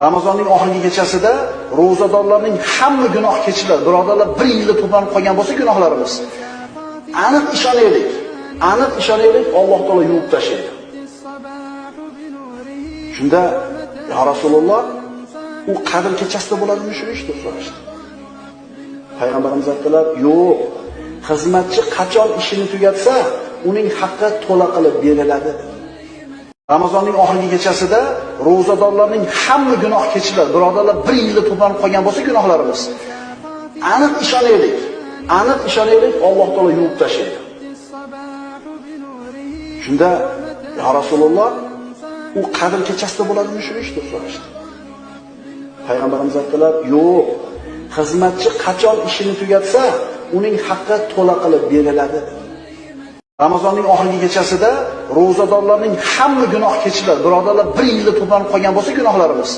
Ramazonning oxirgi kechasida ro'zadorlarning hamma gunoh kechiriladi. Birodarlar, bir yilda to'planib qolgan bo'lsa gunohlarimiz, aniq ishonaylik. Aniq ishonaylik, Alloh taolo yuvib tashlaydi. Shunda "Ya Rasululloh, u Qadr kechasida bo'ladimi shu ish?" deb so'rashdi. Payg'ambarimiz aytdilar: "Yo'q, xizmatchi qachon ishini tugatsa, uning haqqi to'la qilib beriladi." Ramazonning oxirgi kechasida ro'zadorlarning hamma gunoh kechiriladi. Birodarlar, bir yilda to'planib qolgan bo'lsa gunohlarimiz, aniq ishonaylik. Aniq ishonaylik, Alloh taolo yuvib tashlaydi. Shunda "Ya Rasululloh, u Qadr kechasida bo'ladimi shu ish?" deb so'rashdi. Payg'ambarimiz aytdilar: "Yo'q, xizmatchi qachon ishini tugatsa, uning haqqi to'la qilib beriladi." Ramazonning oxirgi kechasida ro'zadorlarning hamma gunoh kechiriladi. Birodarlar, bir yilda to'planib qolgan bo'lsa gunohlarimiz,